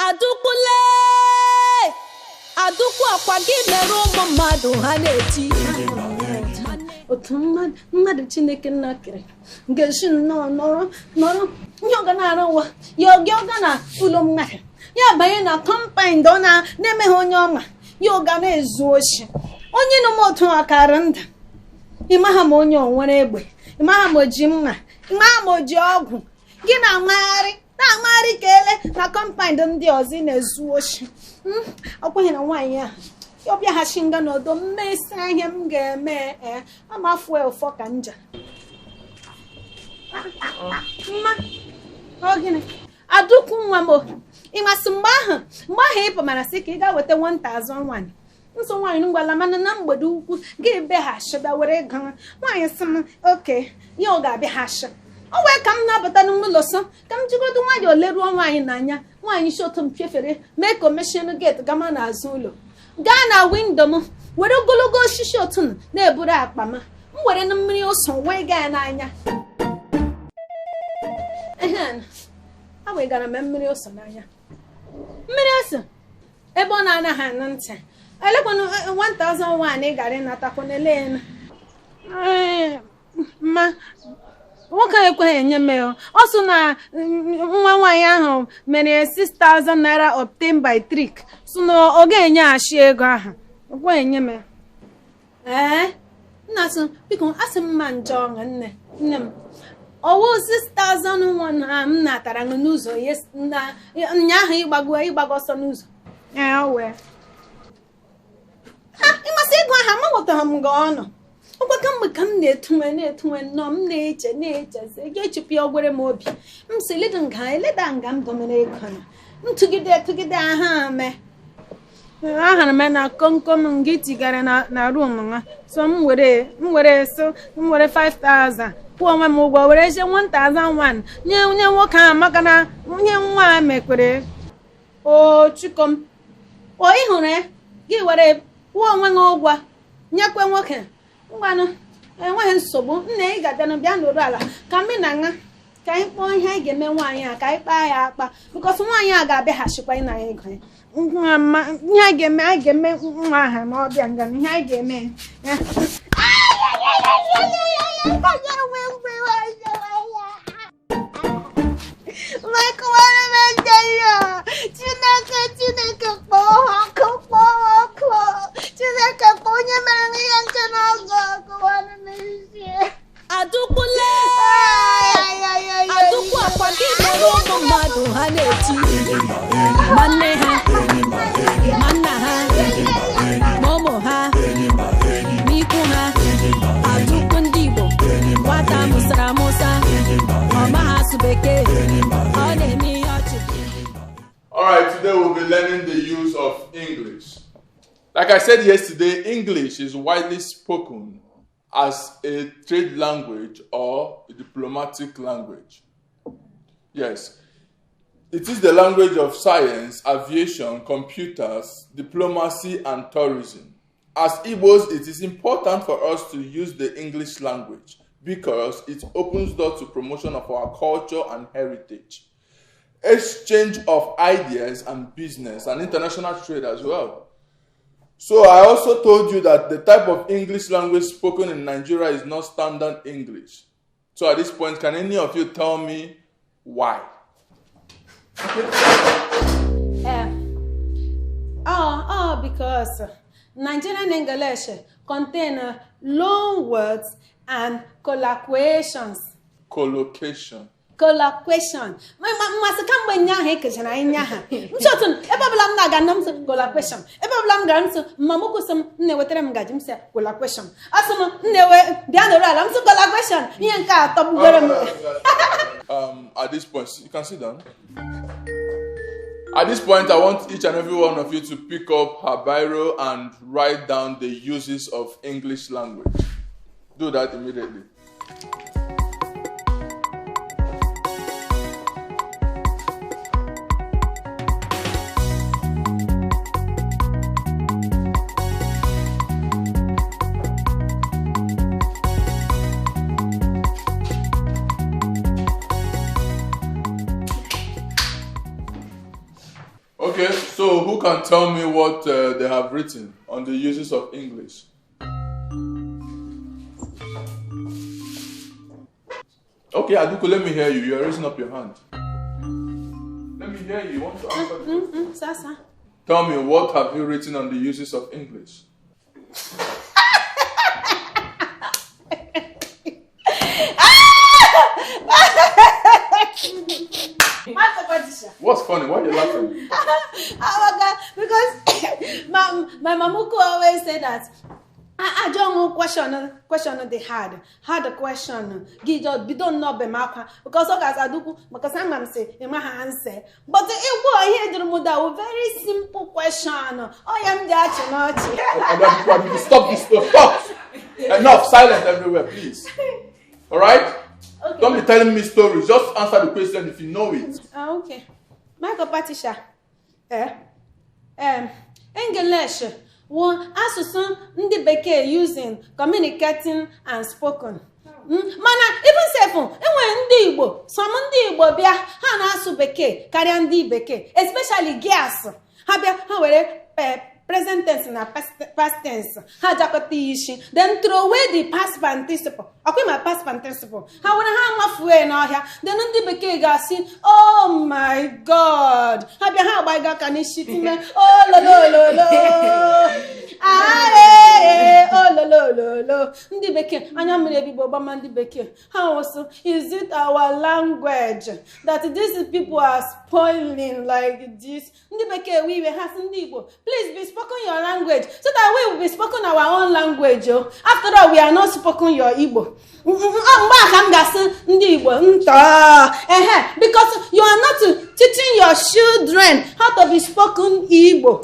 Adụkwule Adụkwu ọkwa gị mere ụmụ mmadụ ha na-eti. Otu mmadụ Chineke nna kere ga-esi nnọọ nọrọ nọrọ ihe ọ ga na-arụ ụwa ya oge ọ ga na ụlọ mmadụ ya banye na kọmpaụnd ọ na-emeghe onye ọma ya ọ ga na-ezu oshi onye nọ m otu akara nda ịmaha ma onye o nwere egbe ịmaha ma o ji mma ịmaha ma o ji ọgwụ gị na-amagharị na-amagharị ka ele na kọmpaụnd ndị ọzọ ị na-ezu oshi. Ọ kweghị na nwaanyị ahụ ya ọ bịaghachi nga n'ọdọ mmesa ihe m ga-eme ee ama afọ ụfọ ka nja mma ọ gịnị Adụkwu nwa m ịmasị mgbe ahụ ị pụmara sị ka ị gaa weta 1001 nso nwaanyị ngwala mana na mgbede ukwu gị bịaghachi bịa were ego nwaanyị sị m oke ya ọ ga-abịaghachi o wee ka m na-abata n'ụlọ sọ ka m jigodo nwayọọ leruo nwaanyị n'anya nwaanyị si otu m piefere mee ka o mechienụ geeti gama n'azụ ụlọ gaa na windo m were ogologo osisi otu na-eburu akpa m m were na mmiri ose wee gaa n'anya a wegara m mmiri ose n'anya mmiri ose ebe ọ na-anaghị anụ ntị elekwanụ 1001 ị gara ịnatakwa n'ele ma nwoke ekweghị enye m ya ọ sị na nwa nwaanyị ahụ mere 6000 naira obtained by trick so na ọ ga-enyeghachi ego ahụ ọ kweghị enye m ya. Ee nna sị biko asị m ma njọ ọṅụ nne nne m ọwụ 6001 a m natara ṅụ n'ụzọ ụnyaahụ ịgbago ọsọ n'ụzọ ee ọ wee ha ịmasị ego ahụ amawụtaghị m gị ọnụ ọkwa kamgbe ka m na-etunwe nnọọ m na-eche na-echezi ga-echepụ ya ogwere m obi m si eleda nga m domere ego na m tụgide aha me ahara m na komkom nga itigara na rum ha so m were 5000 kwụọ onwe m ụgwọ were jee 1001 nye nye nwoke ahụ maka na nye nwa a mekwere o chikom o ị hụrụ ya gị were kwụọ onwe gị ụgwọ nyekwe nwoke ngwanụ enweghị nsogbu nne ị ga-abịanụ bịa n'oru ala ka mmị na ṅa ka anyị kpọọ ihe anyị ga-eme nwaanyị a ka anyị kpaa ya akpa bikọs nwaanyị a ga-abịaghachikwa ịna ya ego ya ihe anyị ga-eme anyị ga-eme nwa ahụ ma ọ bịa ngana ihe anyị ga-eme ya. Chineke kpọọ ha ọkụ kpọọ ha ọkụ Chineke kpọọ onye mere ihe nke na-agụ ọkụwanụ n'isi. Adụkwule Adụkwu ọkwa gị mere ụmụ mmadụ ha na-eti ma nne ha ma nna ha ma ụmụ ha ma ikwu ha. Adụkwu ndị Igbo nwata mụsara amụsa ọ maghị asụ bekee ọ na-eme ihe ọchị. All right, today we'll be learning the use of English. Like I said yesterday, English is widely spoken as a trade language or a diplomatic language. Yes, it is the language of science, aviation, computers, diplomacy, and tourism. As Igbos, it is important for us to use the English language because it opens doors to promotion of our culture and heritage, exchange of ideas and business, and international trade as well. So I also told you that the type of English language spoken in Nigeria is not standard English. So at this point, can any of you tell me why? Because Nigerian English contain loan words and collocations. Collocation. Collocation. Mmasị kamgbe nya ahụ ekechara anyị nya ha nchọtụ ebe ọbụla m na-aga na m sị collocation ebe ọbụla m gara m sị mma m kwụsị m na-ewetara m ngaji m sị collocation asị m na-ewe bịa nọrọ ala m sị collocation ihe nke a tọgbugoro m. At this point, you can sit down. At this point, I want each and every one of you to pick up her biro and write down the uses of English language. Do that immediately. Okay, so who can tell me what they have written on the uses of English? Okay, Aduku, let me hear you. You are raising up your hand. Let me hear you. You want to answer the question? Sasa. Tell me, what have you written on the uses of English? What's funny? Why are you laughing? Because my mamuku always said that I don't know question the hard question. Give don't know be makwa because Aduku because I'm say in my answer. But it was here the very simple question. Oh, I'm the Stop this stuff. Stop. Enough. Silence everywhere, please. All right. Okay. Don't be telling me stories. Just answer the question if you know it. Okay. Michael Patricia. English. One asụsụ ndị bekee using, communicating and spoken. Mana even sef enwere ndị Igbo, some ndị Igbo bịa ha na-asụ bekee karịa ndị bekee, especially girls. Ha bịa ha were present tense na past tense ha jakọta isi, then throw away the past participle. Ọkwa ma past participle ha were ha mafue n'ọhịa, then ndị bekee ga-asị oh my god, ha bịa ha agbaghị aka n'isi time oh lolololo ololololo. Ndị bekee anya mmiri ebigbo gbama ndị bekee ha wụsụ, is it our language that these people are spoiling like this? Ndị bekee we iwe ha sị ndị Igbo, please be spoken your language so that we will be spoken our own language. Oh. After all, we are not spoken your Igbo. Mgbe a ka m ga-asị ndị Igbo nta ehe, because you are not teaching your children how to be spoken Igbo.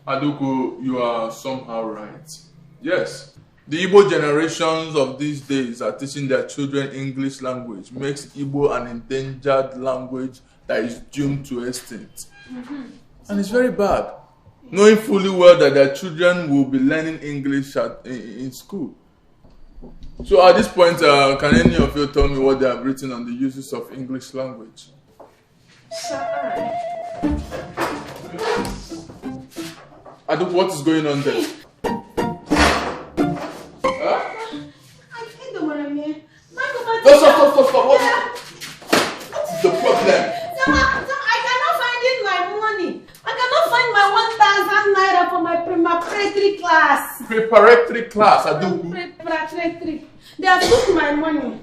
Aduku, you are somehow right. Yes. The Igbo generations of these days are teaching their children English language, makes Igbo an endangered language that is doomed to extinct. Mm-hmm. And it's very bad, knowing fully well that their children will be learning English in school. So at this point, can any of you tell me what they have written on the uses of English language? Sorry. Aduku, what is going on there? Stop. What is the problem? I cannot find in my money. I cannot find my 1,000 naira for my preparatory class. Preparatory class, Aduku. Preparatory. They have took my money.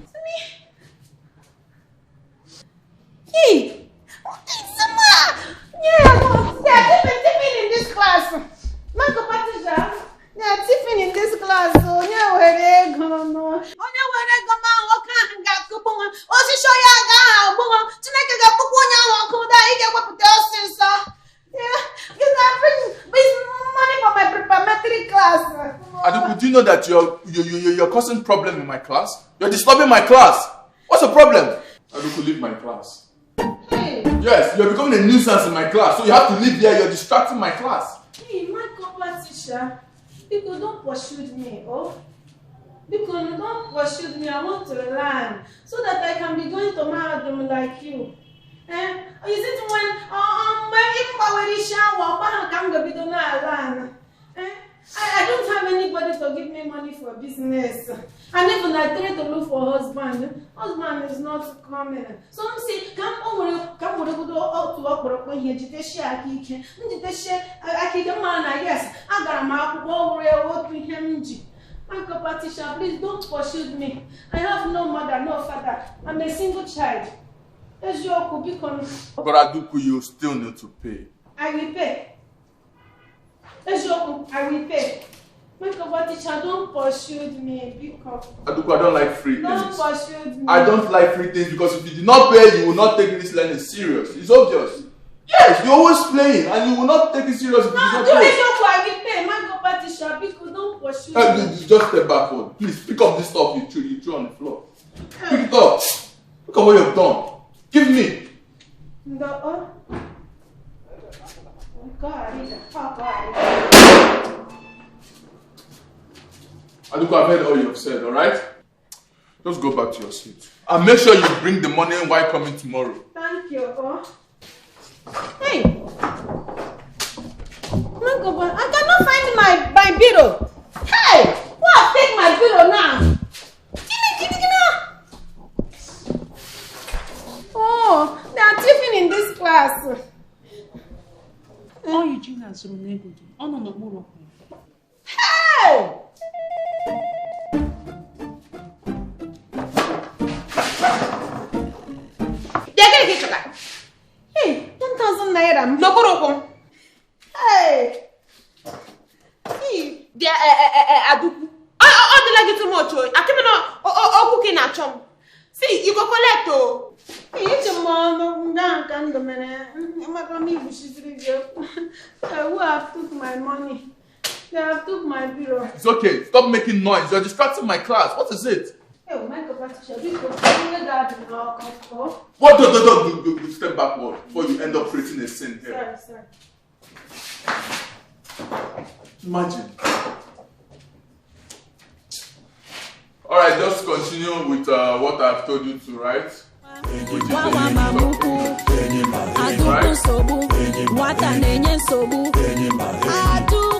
Hey, yeah, they are tipping in this class. Michael Patricia, they are tipping in this class. Onye were ego no. Onye were ego ma nwoke ahụ ga-akụgbu nwa. Osisi onye aga ahụ agbu nwa. Chineke ga-akpụkwa onye ahụ ọkụ da ị ga-ewepụta ọsịsọ. Bring money for my preparatory class. Aduku, do you know that you're causing problem in my class? You're disturbing my class. What's the problem? Aduku, leave my class. Hey. Yes, you're becoming a nuisance in my class, so you have to leave here. You're distracting my class. Hey, my teacher. People don't pursue me, oh. Because don't pursue me, I want to learn so that I can be going to Mahadum like you. Eh? Is it when eh? I don't have anybody to give me money for business. And even I try to look for husband. Husband is not coming. So I'm saying, come over, come over, yes, I got my Michael Patricia, please don't pursue me. I have no mother, no father. I'm a single child. But Aduku, you still need to pay. I will pay. I will pay. Michael Patricia, don't pursue me. Because Aduku, I don't like free things. Don't pursue me. I don't like free things because if you did not pay, you will not take this learning serious. It's obvious. Yes, you're always playing and you will not take it serious if you do not pay. I will pay. Michael Patricia, because don't pursue me. Just step backward. Please pick up this stuff you threw on the floor. Pick it up. Look at what you've done. Give me. No. Aduku, I've heard all you've said, alright? Just go back to your seat. And make sure you bring the money while coming tomorrow. Thank you. Oh. Hey! I cannot find my biro. Hey! Who have take my biro now? Gini. Oh, they are thieving in this class. Oh, Eugenia zụrụ n'ego gị. Ọ nọ n'okpuru ụkwụ. Hey! Hey, 10,000 naira. N'okpuru ụkwụ. Hey! Bịa Adukwu. Ọ dịla gị too much o. Akịmị na okwu gị na-achọ m. See, you go collect o. Eche m ọnụ nga nka ndụ mere maka m igbuchiziri gị okwu. Who have took my money? They have took my biro. It's okay. Stop making noise. You're distracting my class. What is it? Hey, Michael Patricia, biko, onye ga-adị n'ọkụ. What? Do, step backward before you end up creating a scene here. Sorry. Imagine. All right, just continue with what I've told you to write. Which is the Adukwu nsogbu, nwata na-enye nsogbu. Adu